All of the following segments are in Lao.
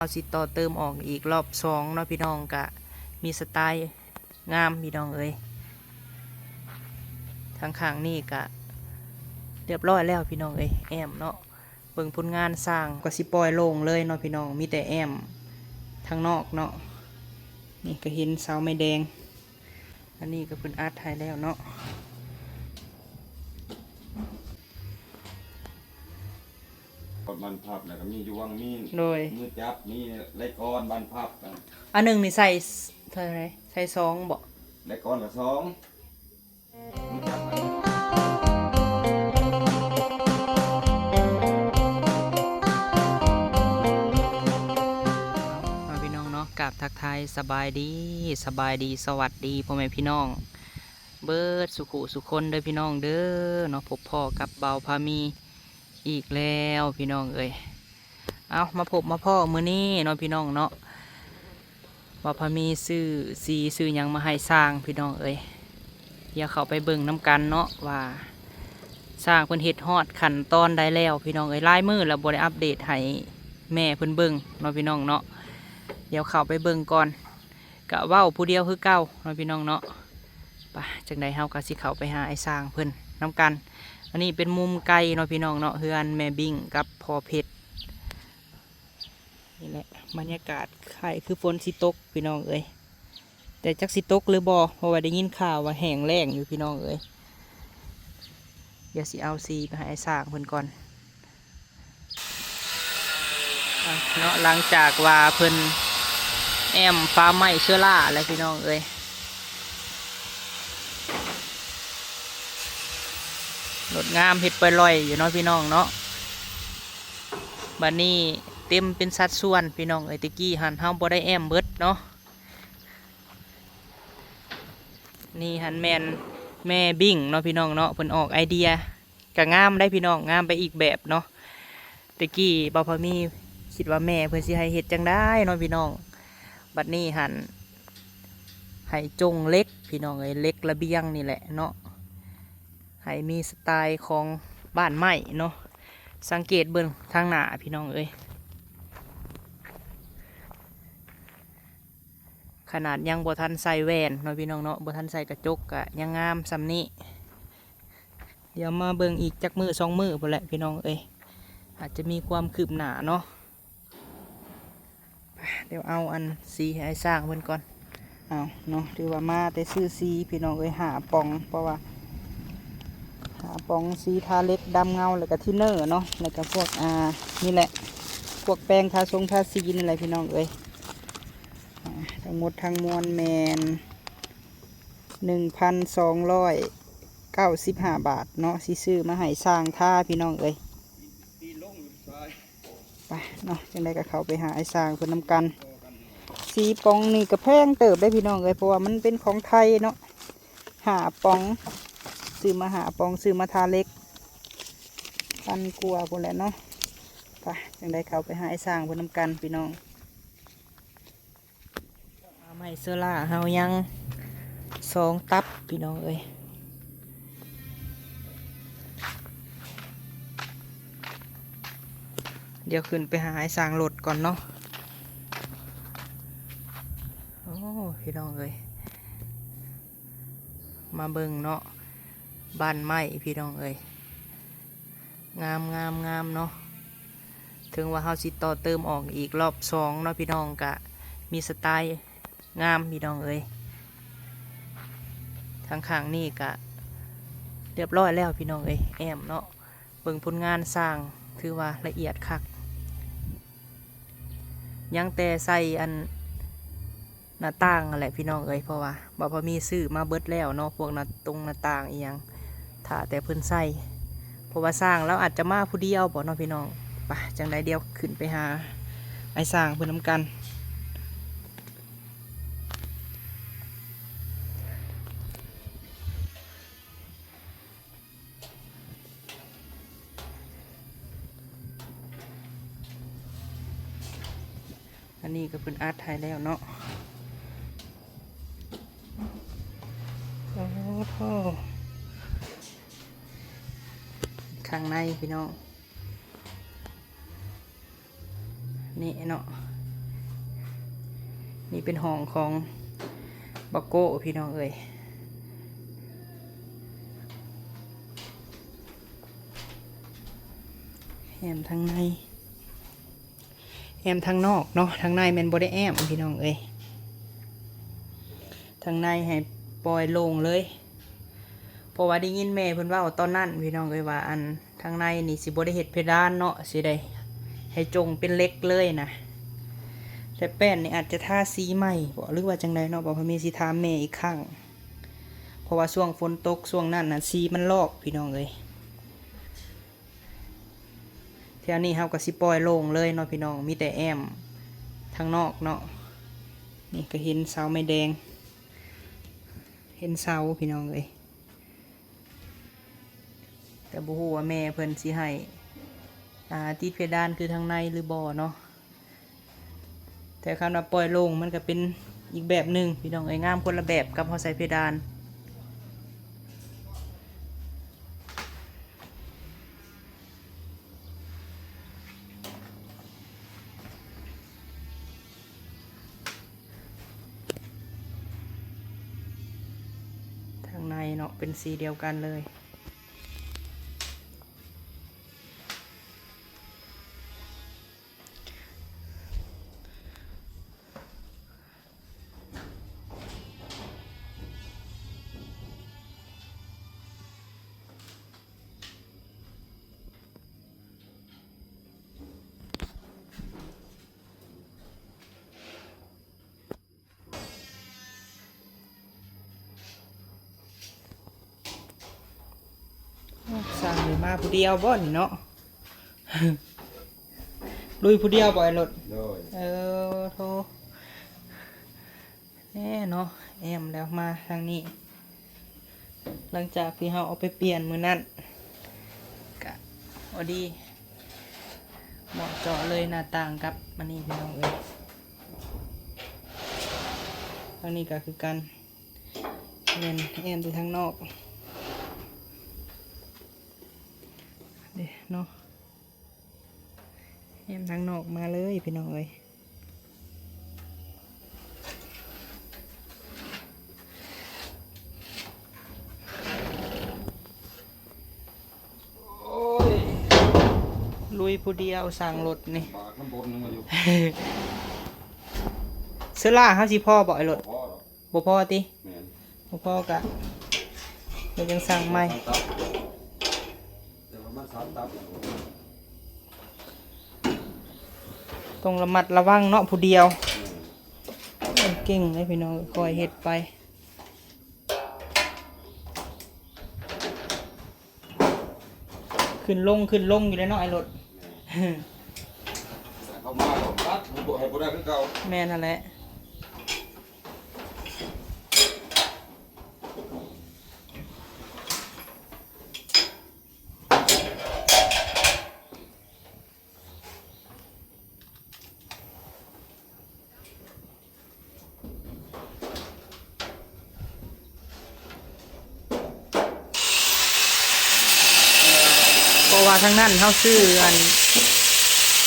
ເຮົາຊິຕໍ່ເຕີມອອກອີກລອບສອງເນາະພີ່ນ້ອງ ກະມີສະໄຕງາມພີ່ນ້ອງເອີຍ. ທາງຂ້າງນີ້ກະຮຽບຮ້ອຍແລ້ວພີ່ນ້ອງເອີຍ ແອ້ມເນາະ. ເບິ່ງຜົນງານຊ່າງ ກະຊິປ່ອຍໂລ່ງເລີຍເນາະພີ່ນ້ອງ ມີແຕ່ແອ້ມທາງນອກເນາະ. ນີ້ກະເຫັນເສົາໄມ້ແດງ ອັນນີ້ກະເພິ່ນອັດໃຫ້ແລ້ວເນາະ. ບານພັບ ແລ້ວກະມີຢວງ ມີ ໂດຍ ມືຈັບ ມີໄລກອນບານພັບ. ອັນໜຶ່ງນີ້ໃສ່ເທົ່າໃດ? ໃສ່ສອງບໍ? ໄລກອນກະສອງ ມືຈັບ. ເອົາ ພີ່ນ້ອງເນາະ ກາບທັກທາຍສະບາຍດີ ສະບາຍດີ ສະຫວັດດີພໍ່ແມ່ພີ່ນ້ອງ ເບິດສຸຂູສຸຄົນເດີພີ່ນ້ອງເດີເນາະ. ພົບພໍ້ກັບບ່າວພາມີອີກແລ້ວພີ່ນ້ອງເອີຍ. ເອົາ ມາພົບມາພໍ້ມື້ນີ້ເນາະພີ່ນ້ອງເນາະ ບ່າວພາມີຊື້ສີຊື້ຫຍັງມາໃຫ້ຊ່າງພີ່ນ້ອງເອີຍ. ດຽວເຂົ້າໄປເບິ່ງນຳກັນເນາະ ວ່າຊ່າງເພິ່ນເຮັດຮອດຂັ້ນຕອນໃດແລ້ວພີ່ນ້ອງເອີຍ. ຫຼາຍມື້ແລ້ວບໍ່ໄດ້ອັບເດດໃຫ້ແມ່ເພິ່ນເບິ່ງເນາະພີ່ນ້ອງເນາະ. ດຽວເຂົ້າໄປເບິ່ງກ່ອນ. ກະເວົ້າຜູ້ດຽວຄືເກົ່າເນາະພີ່ນ້ອງເນາະ. ໄປ ຈັ່ງໃດເຮົາກະຊິເຂົ້າໄປຫາອ້າຍຊ່າງເພິ່ນນຳກັນ. ອັນນີ້ເປັນມຸມໄກເນາະພີ່ນ້ອງເນາະ ເຮືອນແມ່ບິ້ງກັບພໍ່ເພັດ. ນີ້ແຫຼະ ບັນຍາກາດຄ້າຍຄືຝົນຊິຕົກພີ່ນ້ອງເອີຍ ແຕ່ຈັກຊິຕົກຫຼືບໍ່ ເພາະວ່າໄດ້ຍິນຂ່າວວ່າແຫ້ງແລ້ງຢູ່ພີ່ນ້ອງເອີຍ. ດຽວຊິເອົາສີໄປໃຫ້ອ້າຍຊ່າງເພິ່ນກ່ອນ. ອ່ະ ເນາະ ຫຼັງຈາກວ່າເພິ່ນແອ້ມຝາໄມ້ເຊື້ອລາແລ້ວພີ່ນ້ອງເອີຍ ໂລດງາມ ເຮັດປ່ອຍລ່ອຍຢູ່ເນາະພີ່ນ້ອງເນາະ. ບາດນີ້ເຕັມເປັນສັດສ່ວນພີ່ນ້ອງເອີຍ. ແຕ່ກີ້ຫັ້ນເຮົາບໍ່ໄດ້ແອ້ມເບິດເນາະ. ນີ້ຫັ້ນແມ່ນແມ່ບິ້ງເນາະພີ່ນ້ອງເນາະ ເພິ່ນອອກໄອເດຍ ກະງາມໄດ໋ພີ່ນ້ອງ ງາມໄປອີກແບບເນາະ. ແຕ່ກີ້ບ່າວພາມີຄິດວ່າແມ່ເພິ່ນຊິໃຫ້ເຮັດຈັ່ງໃດເນາະພີ່ນ້ອງ. ບັດນີ້ຫັ້ນໃຫ້ຈົ່ງເຫຼັກພີ່ນ້ອງເອີຍ ເຫຼັກລະບຽງນີ້ແຫຼະເນາະ ໃຫ້ມີສະໄຕຂອງບ້ານໄມ້ເນາະ. ສັງເກດເບິ່ງທາງໜ້າພີ່ນ້ອງເອີຍ ຂະໜາດຍັງບໍ່ທັນໃສ່ແວ່ນເນາະພີ່ນ້ອງເນາະ ບໍ່ທັນໃສ່ກະຈົກກະຍັງງາມສ່ຳນີ້. ດຽວມາເບິ່ງອີກຈັກມື້ສອງມື້ພຸ້ນແຫຼະພີ່ນ້ອງເອີຍ ອາດຈະມີຄວາມຄືບໜ້າເນາະ. ດຽວເອົາອັນສີໃຫ້ອ້າຍຊ່າງເພິ່ນກ່ອນ. ເອົາເນາະ ຖືວ່າມາແຕ່ຊື້ສີພີ່ນ້ອງເອີຍ ຫ້າປ່ອງ ເພາະວ່າຫ້າປ່ອງ ສີທາເຫຼັກ ດຳເງົາ ແລ້ວກະທິນເນີເນາະ ແລ້ວກະພວກ ອ່າ ນີ້ແຫຼະ ພວກແປງທາຊົງທາສີນີ້ແຫຼະພີ່ນ້ອງເອີຍ. ອ່າ ທັງໝົດທັງມວນແມ່ນໜຶ່ງພັນສອງຮ້ອຍເກົ້າສິບຫ້າບາດເນາະ ຊິຊື້ມາໃຫ້ຊ່າງທາພີ່ນ້ອງເອີຍ. ໄປເນາະ ຈັ່ງໃດກະເຂົ້າໄປຫາອ້າຍຊ່າງເພິ່ນນຳກັນ. ສີປ່ອງນີ້ກະແພງເຕີບເດ້ພີ່ນ້ອງເອີຍ ເພາະວ່າມັນເປັນຂອງໄທເນາະ ຫ້າປ່ອງ ຊື້ມາຫ້າປ່ອງ ຊື້ມາທາເຫຼັກ ພັນກວ່າພຸ້ນແຫຼະເນາະ. ໄປ ຈັ່ງໃດເຂົ້າໄປຫາອ້າຍຊ່າງເພິ່ນນຳກັນພີ່ນ້ອງ. ໄມ້ເຊື້ອລາເຮົາຍັງສອງຕັບພີ່ນ້ອງເອີຍ. ດຽວຂຶ້ນໄປຫາອ້າຍຊ່າງລົດກ່ອນເນາະ. ໂອ້ ພີ່ນ້ອງເອີຍ ມາເບິ່ງເນາະ ບ້ານໄມ້ພີ່ນ້ອງເອີຍ ງາມໆໆເນາະ. ເຖິງວ່າເຮົາຊິຕໍ່ເຕີມອອກອີກລອບສອງເນາະພີ່ນ້ອງ ກະມີສະໄຕງາມພີ່ນ້ອງເອີຍ. ທາງຂ້າງນີ້ກະຮຽບຮ້ອຍແລ້ວພີ່ນ້ອງເອີຍ ແອ້ມເນາະ. ເບິ່ງຜົນງານຊ່າງ ຖືວ່າລະອຽດຄັກ ຍັງແຕ່ໃສ່ອັນ ໜ້າຕ່າງຫັ້ນແຫຼະພີ່ນ້ອງເອີຍ ເພາະວ່າບ່າວພາມີຊື້ມາເບິດແລ້ວເນາະ ພວກໜ້າຕົງໜ້າຕ່າງອີ່ຫຍັງ ຖ້າແຕ່ເພິ່ນໃສ່ ເພາະວ່າຊ່າງລາວອາດຈະມາຜູ້ດຽວບໍເນາະພີ່ນ້ອງ. ໄປ ຈັ່ງໃດດຽວຂຶ້ນໄປຫາອ້າຍຊ່າງເພິ່ນນຳກັນ. ອັນນີ້ກະເພິ່ນອັດໃຫ້ແລ້ວເນາະ. ໂອ້ໂຫ ຂ້າງໃນພີ່ນ້ອງ ນີ້ເນາະ ນີ້ເປັນຫ້ອງຂອງບັກໂກ້ພີ່ນ້ອງເອີຍ. ແອ້ມທາງໃນ ແອ້ມທາງນອກເນາະ, ທາງໃນແມ່ນບໍ່ໄດ້ແອ້ມພີ່ນ້ອງເອີຍ. ທາງໃນໃຫ້ປ່ອຍໂລ່ງເລີຍ ເພາະວ່າໄດ້ຍິນແມ່ເພິ່ນເວົ້າຕອນນັ້ນພີ່ນ້ອງເອີຍ ວ່າອັນທາງໃນນີ້ຊິບໍ່ໄດ້ເຮັດເພດານເນາະ, ຊິໄດ້ໃຫ້ຈົ່ງເປັນເຫຼັກເລີຍນະ. ແຕ່ແປ້ນນີ້ອາດຈະທາສີໃໝ່ບໍ ຫຼືວ່າຈັ່ງໃດເນາະ, ບໍ່ພະມີຊິຖາມແມ່ອີກຄັ້ງ ເພາະວ່າຊ່ວງຝົນຕົກຊ່ວງນັ້ນນະ ສີມັນລອກພີ່ນ້ອງເອີຍ. ແຖວນີ້ເຮົາກໍຊິປ່ອຍໂລ່ງເລີຍເນາະພີ່ນ້ອງ, ມີແຕ່ແອ້ມທາງນອກເນາະ. ນີ້ກໍເຫັນເສົາໄມ້ແດງ ເຫັນເສົາພີ່ນ້ອງເອີຍ. ແຕ່ບໍ່ຮູ້ວ່າແມ່ເພິ່ນຊິໃຫ້ ອ່າ ຕິດເພດານຄືທາງໃນຫຼືບໍ່ເນາະ. ແຕ່ຄັນວ່າປ່ອຍໂລ່ງມັນກໍເປັນອີກແບບໜຶ່ງພີ່ນ້ອງເອີຍ, ງາມຄົນລະແບບກັບເຮົາໃສ່ເພດານ. ທາງໃນເນາະ ເປັນສີດຽວກັນເລີຍ. ສ້າງນີ້ມາຜູ້ດຽວບໍ່ນີ້ເນາະ? ລຸຍຜູ້ດຽວບໍ່ໄອ້ລົດ? ໂດຍ. ເອີ ໂທ ແນ່ເນາະ ແອ້ມແລ້ວມາທາງນີ້. ຫຼັງຈາກທີ່ເຮົາເອົາໄປປ່ຽນມື້ນັ້ນ ກະພໍດີເໝາະເຈາະເລີຍ ໜ້າຕ່າງກັບອັນນີ້ພີ່ນ້ອງເອີຍ. ທາງນີ້ກະຄືກັນ ແມ່ນແອ້ມແຕ່ທາງນອກເດ້ເນາະ. ແອ້ມທາງນອກມາເລີຍພີ່ນ້ອງເອີຍ. ໂອ້ຍ ລຸຍຜູ້ດຽວສ້າງລົດນີ້ ບາກນ້ຳບົດຍັງມາຢູ່. ເຊື້ອລາເຮົາຊິພໍບໍ່ໄອ້ລົດ? ບໍ່ພໍດອກ. ບໍ່ພໍຕິ? ແມ່ນ. ບໍ່ພໍກະ ດຽວຈັ່ງສັ່ງໃໝ່. ແຕ່ວ່າມັນສາມຕັບ. ຕ້ອງລະມັດລະວັງເນາະ ຜູ້ດຽວ. ແມ່ນ. ເກັ່ງເດ້ພີ່ນ້ອງ ຄ່ອຍເຮັດໄປ. ຂຶ້ນລົງ ຂຶ້ນລົງຢູ່ເດ້ເນາະໄອ້ລົດ. ແມ່ນ. ເຂົ້າມາກໍຕັດ ບໍ່ໃຫ້ບໍ່ໄດ້ຄືເກົ່າ. ແມ່ນຫັ້ນແຫຼະ. ເພາະວ່າທາງນັ້ນເຮົາຊື້ອັນ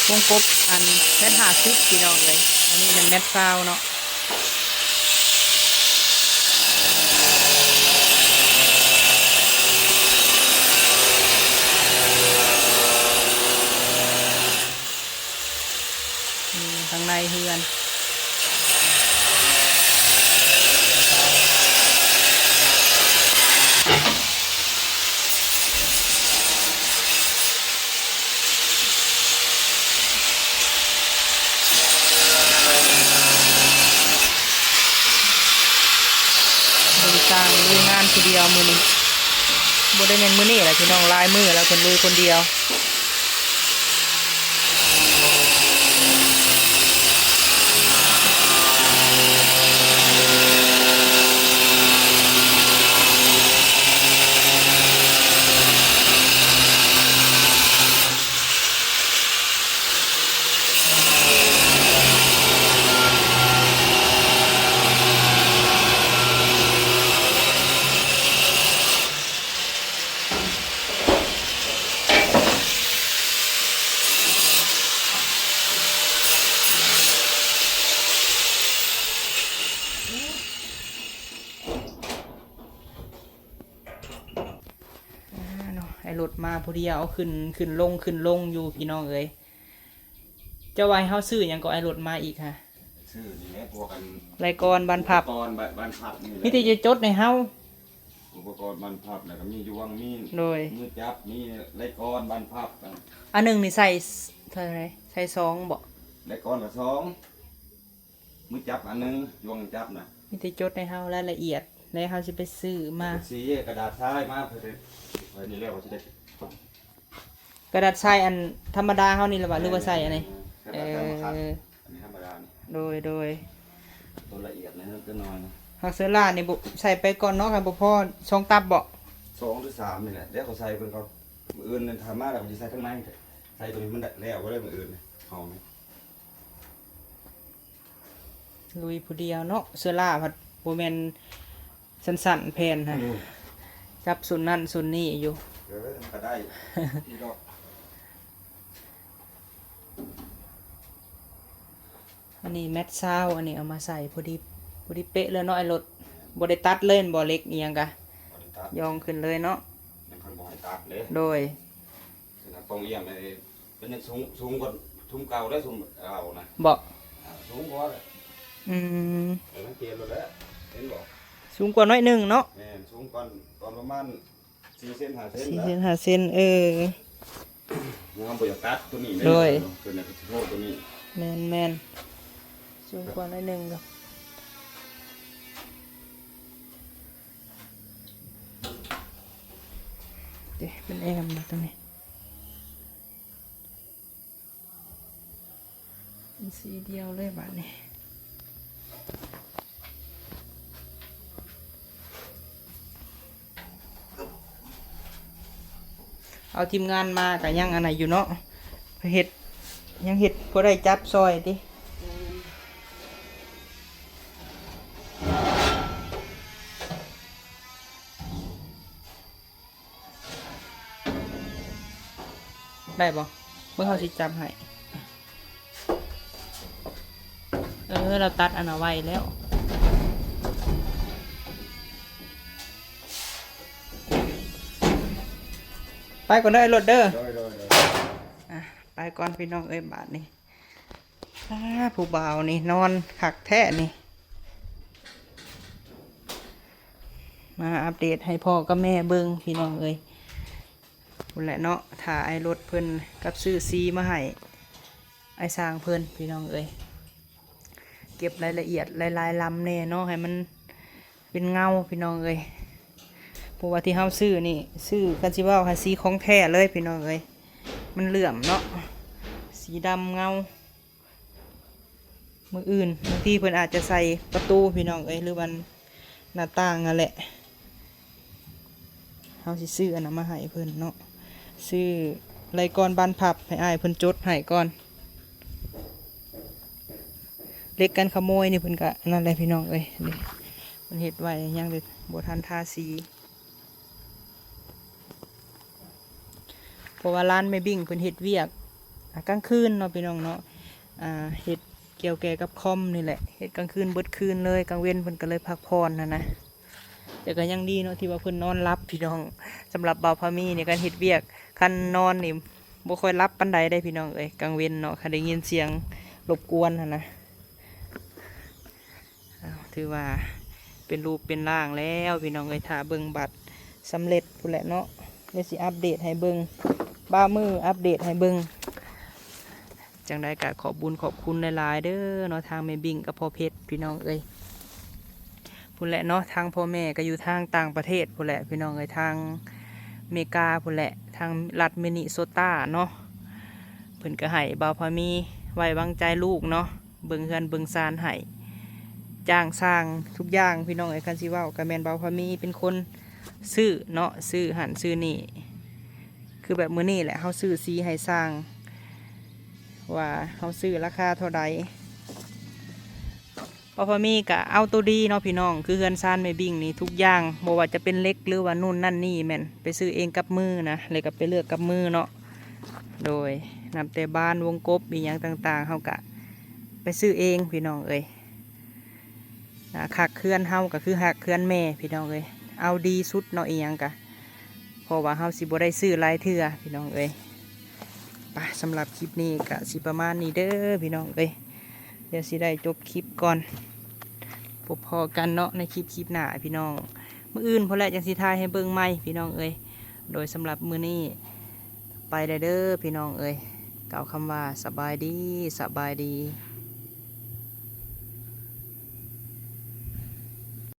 ວົງກົບອັນແມັດຫ້າສິບພີ່ນ້ອງເອີຍ, ອັນນີ້ແມ່ນແມັດຊາວເນາະ. ນີ້ທາງໃນເຮືອນ ບລິການລຸຍງານຜູ້ດຽວມື້ນີ້ ບໍ່ໄດ້ແມ່ນມື້ນີ້ແຫຼະພີ່ນ້ອງ, ຫຼາຍມື້ແລ້ວເພິ່ນລຸຍຄົນດຽວ. ເ ລົດມາຜູ້ດຽວ ເອົາຂຶ້ນ ຂຶ້ນລົງ ຂຶ້ນລົງຢູ່ພີ່ນ້ອງເອີຍ. ເຈົ້າວ່າໃຫ້ເຮົາຊື້ຫຍັງກໍ ອ້າຍລົດມາອີກຫະ? ຊື້ນີ້ແຫຼະ ພວກອັນ ໄລກອນບານພັບ ອຸປະກອນບານ ບານພັບນີ້ແຫຼະ ມີແຕ່ຈະຈົດໃຫ້ເຮົາ. ອຸປະກອນບານພັບ ແລ້ວກໍມີຢວງ ມີ ໂດຍ ມືຈັບ ມີໄລກອນບານພັບ. ອັນໜຶ່ງນີ້ໃສ່ເທົ່າໃດ? ໃສ່ສອງບໍ? ໄລກອນກໍສອງ ມືຈັບອັນໜຶ່ງ ຢວງຈັບນະ. ມີແຕ່ຈົດໃຫ້ເຮົາລາຍລະອຽດ ແລ້ວເຮົາຊິໄປຊື້ມາ. ເປັນສີກະດາດຊາຍມາ ເພື່ອໄປນີ້ແລ້ວ ວ່າຊິໄດ້ ກະດາດຊາຍອັນທຳມະດາເຮົານີ້ລະຫວາ ຫຼືວ່າໃສ່ອັນນີ້? ແມ່ນໆ ກະດາດຊາຍມາຂັດ ເອີ ອັນນີ້ທຳມະດານີ້. ໂດຍ ໂດຍ ຕົວລະອຽດໜ້ອຍ ຕົວນ້ອຍ. ຜັກເຊີລານີ້ບໍ່ ໃສ່ໄປກ່ອນເນາະ ຄັນບໍ່ພໍສອງຕັບບໍ? ສອງຫຼືສາມນີ້ແຫຼະ ແລ້ວເຂົາໃສ່ເພິ່ນກໍ ມື້ອື່ນນັ້ນຖ້າມາແລ້ວເຂົາຊິໃສ່ທາງໃນ ໃສ່ຕົວນີ້ມັນແລ້ວບໍ່ໄດ້ມື້ອື່ນເຮົານີ້. ລຸຍຜູ້ດຽວເນາະ ເຊື້ອລາພັດບໍ່ແມ່ນສັ້ນໆ ແຜ່ນຫັ້ນ ອືມ ຈັບສ່ວນນັ້ນສ່ວນນີ້ຢູ່. ເອີ ມັນກໍໄດ້ຢູ່ດອກ. ອັນນີ້ແມັດຊາວ ອັນນີ້ເອົາມາໃສ່ພໍດີ ພໍດີເປະເລີຍເນາະ ໄອ້ລົດ. ບໍ່ໄດ້ຕັດເລີຍແມ່ນບໍ່ ເຫຼັກອີ່ຫຍັງກະ ບໍ່ໄດ້ຕັດ ຢອງຂຶ້ນເລີຍເນາະ. ຍັງຄັນບໍ່ໃຫ້ຕັດເດ້. ໂດຍ. ປອງອຽງນີ້ເປັນຫຍັງສູງ ສູງກວ່າຊຸມເກົ່າໄດ້ ຊຸມເກົ່ານະ ບໍ? ອ່າ ສູງກວ່າ. ອືມ ເອີ ມັນປ່ຽນແລ້ວແຫຼະ ເຫັນບໍ່? ສູງກວ່າໜ້ອຍໜຶ່ງເນາະ. ແມ່ນ ສູງກວ່າຕອນປະມານສີ່ເຊັນ ຫ້າເຊັນ ສີ່ເຊັນ ຫ້າເຊັນ. ເອີ ເຮົາບໍ່ຢາກຕັດຕົວນີ້ເດ້. ໂດຍ. ຕົວນີ້ກໍຊິໂທດຕົວນີ້. ແມ່ນໆ ສູງກວ່າໜ້ອຍໜຶ່ງ. ເດ້ ເປັນແອມນະຕົວນີ້ ເປັນສີດຽວເລີຍບາດນີ້. ເອົາທີມງານມາກະຍັງອັນນັ້ນຢູ່ເນາະ ເຮັດ ຍັງເຮັດ ພໍໄດ້ຈັບຊ່ອຍຕິ. ໄດ້ບໍ່? ເບິ່ງເຮົາຊິຈັບໃຫ້. ເອີ ລາວຕັດອັນນະໄວ້ແລ້ວ. ໄປກ່ອນເດີ ອ້າຍລົດເດີ. ໂດຍ ໂດຍ ໂດຍ. ອ່ະ ໄປກ່ອນພີ່ນ້ອງເອີຍ ບາດນີ້. ອາ ຜູ້ບ່າວນີ້ນອນຄັກແທ້ນີ້. ມາອັບເດດໃຫ້ພໍ່ກັບແມ່ເບິ່ງພີ່ນ້ອງເອີຍ. ພຸ້ນແຫຼະເນາະ ຖ້າອ້າຍລົດເພິ່ນກັບຊື້ສີມາໃຫ້ອ້າຍຊ່າງເພິ່ນພີ່ນ້ອງເອີຍ. ເກັບລາຍລະອຽດຫຼາຍໆລຳແດ່ເນາະ ໃຫ້ມັນເປັນເງົາພີ່ນ້ອງເອີຍ. ເພາະວ່າທີ່ເຮົາຊື້ນີ້ ຊື້ ຄັນຊິເວົ້າຫາສີຂອງແທ້ເລີຍພີ່ນ້ອງເອີຍ. ມັນເຫຼື້ອມເນາະ ສີດຳເງົາ. ມື້ອື່ນບາງທີເພິ່ນອາດຈະໃສ່ປະຕູພີ່ນ້ອງເອີຍ ຫຼືວ່າໜ້າຕ່າງຫັ້ນແຫຼະ. ເຮົາຊິຊື້ອັນນັ້ນມາໃຫ້ເພິ່ນເນາະ ຊື້ໄລກອນບານພັບ ໃຫ້ອ້າຍເພິ່ນຈົດໃຫ້ກ່ອນ. ເຫຼັກກັນຂະໂມຍນີ້ເພິ່ນກະນັ້ນແຫຼະພີ່ນ້ອງເອີຍ ນີ້ເພິ່ນເຮັດໄວ້ ຍັງບໍ່ທັນທາສີ. ເພາະວ່າຮ້ານແມ່ບິ້ງເພິ່ນເຮັດວຽກ ອາ ກາງຄືນເນາະພີ່ນ້ອງເນາະ ອາ ເຮັດກ່ຽວແກ່ກັບຄອມນີ້ແຫຼະ ເຮັດກາງຄືນເບິດຄືນເລີຍ ກາງເວັນເພິ່ນກໍເລີຍພັກຜ່ອນຫັ້ນນະ. ແຕ່ກໍຍັງດີເນາະທີ່ວ່າເພິ່ນນອນຫຼັບພີ່ນ້ອງ. ສຳລັບບ່າວພາມີນີ້ ຄັນເຮັດວຽກ ຄັນນອນນີ້ບໍ່ຄ່ອຍຫຼັບປານໃດເດ້ພີ່ນ້ອງເອີຍ ກາງເວັນເນາະ ຄັນໄດ້ຍິນສຽງລົບກວນຫັ້ນນະ. ອ້າວ ຖືວ່າເປັນຮູບເປັນຮ່າງແລ້ວພີ່ນ້ອງເອີຍ. ຖ້າເບິ່ງບັດສຳເລັດພຸ້ນແຫຼະເນາະ ດຽວຊິອັບເດດໃຫ້ເບິ່ງ ບ່າວມືອັບເດດໃຫ້ເບິ່ງ. ຈັ່ງໃດກໍຂອບບຸນຂອບຄຸນຫຼາຍໆເດີເນາະ ທາງແມ່ບິ້ງກັບພໍ່ເພັດພີ່ນ້ອງເອີຍ. ພຸ້ນແຫຼະເນາະ ທາງພໍ່ແມ່ກໍຢູ່ທາງຕ່າງປະເທດພຸ້ນແຫຼະພີ່ນ້ອງເອີຍ ທາງເມກາພຸ້ນແຫຼະ ທາງລັດມິນິໂຊຕາເນາະ. ເພິ່ນກໍໃຫ້ບ່າວພາມີໄວ້ວາງໃຈລູກເນາະ ເບິ່ງເຮືອນເບິ່ງຊານໃຫ້ ຈ້າງຊ່າງທຸກຢ່າງພີ່ນ້ອງເອີຍ. ຄັນຊິເວົ້າກໍແມ່ນບ່າວພາມີເປັນຄົນຊື້ເນາະ ຊື້ຫັ້ນຊື້ນີ້ ຄືແບບມື້ນີ້ແຫຼະ ເຮົາຊື້ສີໃຫ້ຊ່າງ ວ່າເຮົາຊື້ລາຄາເທົ່າໃດ. ບ່າວພາມີກະເອົາໂຕດີເນາະພີ່ນ້ອງ ຄືເຮືອນຊານແມ່ບິ້ງນີ້ທຸກຢ່າງ ບໍ່ວ່າຈະເປັນເຫຼັກ ຫຼືວ່ານູ່ນນັ້ນນີ້ ແມ່ນໄປຊື້ເອງກັບມືນະ ແລ້ວກໍໄປເລືອກກັບມືເນາະ. ໂດຍ ນັບແຕ່ບານ ວົງກົບ ອີ່ຫຍັງຕ່າງໆ ເຮົາກະໄປຊື້ເອງພີ່ນ້ອງເອີຍ. ອາ ຄັກເຮືອນເຮົາກໍຄືຮັກເຮືອນແມ່ພີ່ນ້ອງເອີຍ ເອົາດີສຸດເນາະ ອີ່ຫຍັງກະ ເພາະວ່າເຮົາຊິບໍ່ໄດ້ຊື້ຫຼາຍເທື່ອພີ່ນ້ອງເອີຍ. ປະ ສຳລັບຄລິບນີ້ກະຊິປະມານນີ້ເດີພີ່ນ້ອງເອີຍ. ດຽວຊິໄດ້ຈົບຄລິບກ່ອນ. ພົບພໍ້ກັນເນາະໃນຄລິບ ຄລິບໜ້າພີ່ນ້ອງ. ມື້ອື່ນພຸ້ນແຫຼະ ຈັ່ງຊິຖ່າຍໃຫ້ເບິ່ງໃໝ່ພີ່ນ້ອງເອີຍ. ໂດຍສຳລັບມື້ນີ້ໄປແລ້ວເດີພີ່ນ້ອງເອີຍ. ກ່າວຄຳວ່າສະບາຍດີ ສະບາຍດີ.